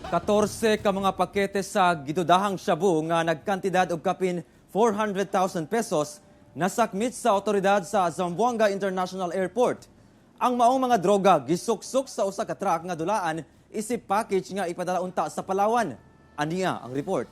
14 ka mga pakete sa gidudahang shabu nga nagkantidad og kapin 400,000 pesos nasakmit sa otoridad sa Zamboanga International Airport. Ang maong mga droga gisuksok sa usa ka truck nga dulaan isip package nga ipadala unta sa Palawan. Ania ang report.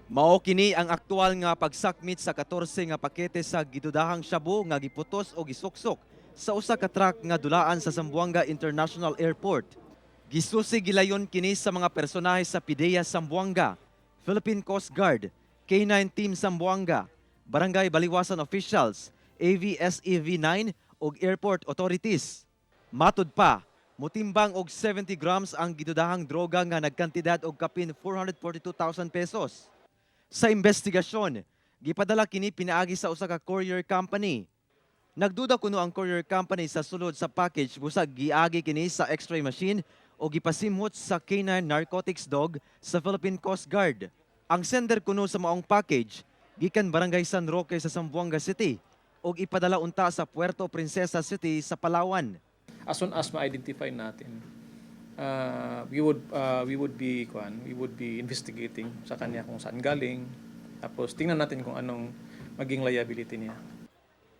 Mao kini ang aktual nga pagsakmit sa 14 nga pakete sa gidudahang shabu nga giputos o gisuksok sa usa ka truck nga dulaan sa Zamboanga International Airport. Gisusi gilayon kini sa mga personahe sa PDEA Zamboanga, Philippine Coast Guard, K9 Team Zamboanga, Barangay Baliwasan officials, AVSEV 9 ug airport authorities. Matud pa, mutimbang og 70 grams ang gidudahang droga nga nagkantidad og kapin 442,000 pesos. Sa investigasyon, gipadala kini pinaagi sa usa ka courier company. Nagduda kuno ang courier company sa sulod sa package busag giagi kini sa X-ray machine o gipasimhot sa K9 narcotics dog sa Philippine Coast Guard. Ang sender kuno sa maong package gikan Barangay San Roque sa Zamboanga City ug ipadala unta sa Puerto Princesa City sa Palawan. As soon as ma-identify natin, we would be kwan, we would be investigating sa kanya kung saan galing. Tapos tingnan natin kung anong maging liability niya.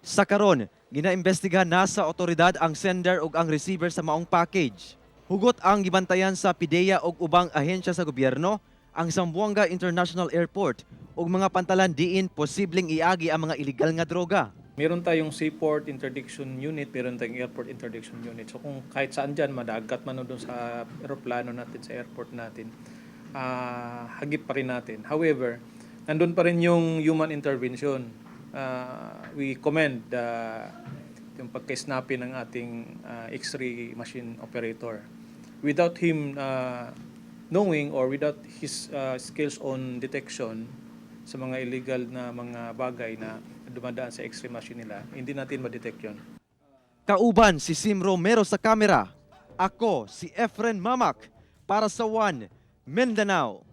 Sa karon, ginaimbestiga na sa otoridad ang sender ug ang receiver sa maong package. Hugot ang gibantayan sa PDEA ug ubang ahensya sa gobyerno ang Zamboanga International Airport ug mga pantalan diin posibleng iagi ang mga illegal nga droga. Meron tayong seaport interdiction unit, meron tayong airport interdiction unit. So kung kahit saan dyan, madagat man o doon sa aeroplano natin, sa airport natin, hagip pa rin natin. However, nandun pa rin yung human intervention. We commend yung pagka-snappy ng ating X-ray machine operator. Without him knowing or without his skills on detection sa mga illegal na mga bagay na dumadaan sa X-ray machine nila, hindi natin ma-detect yun. Kauban si Sim Romero sa kamera. Ako si Efren Mamak para sa One Mindanao.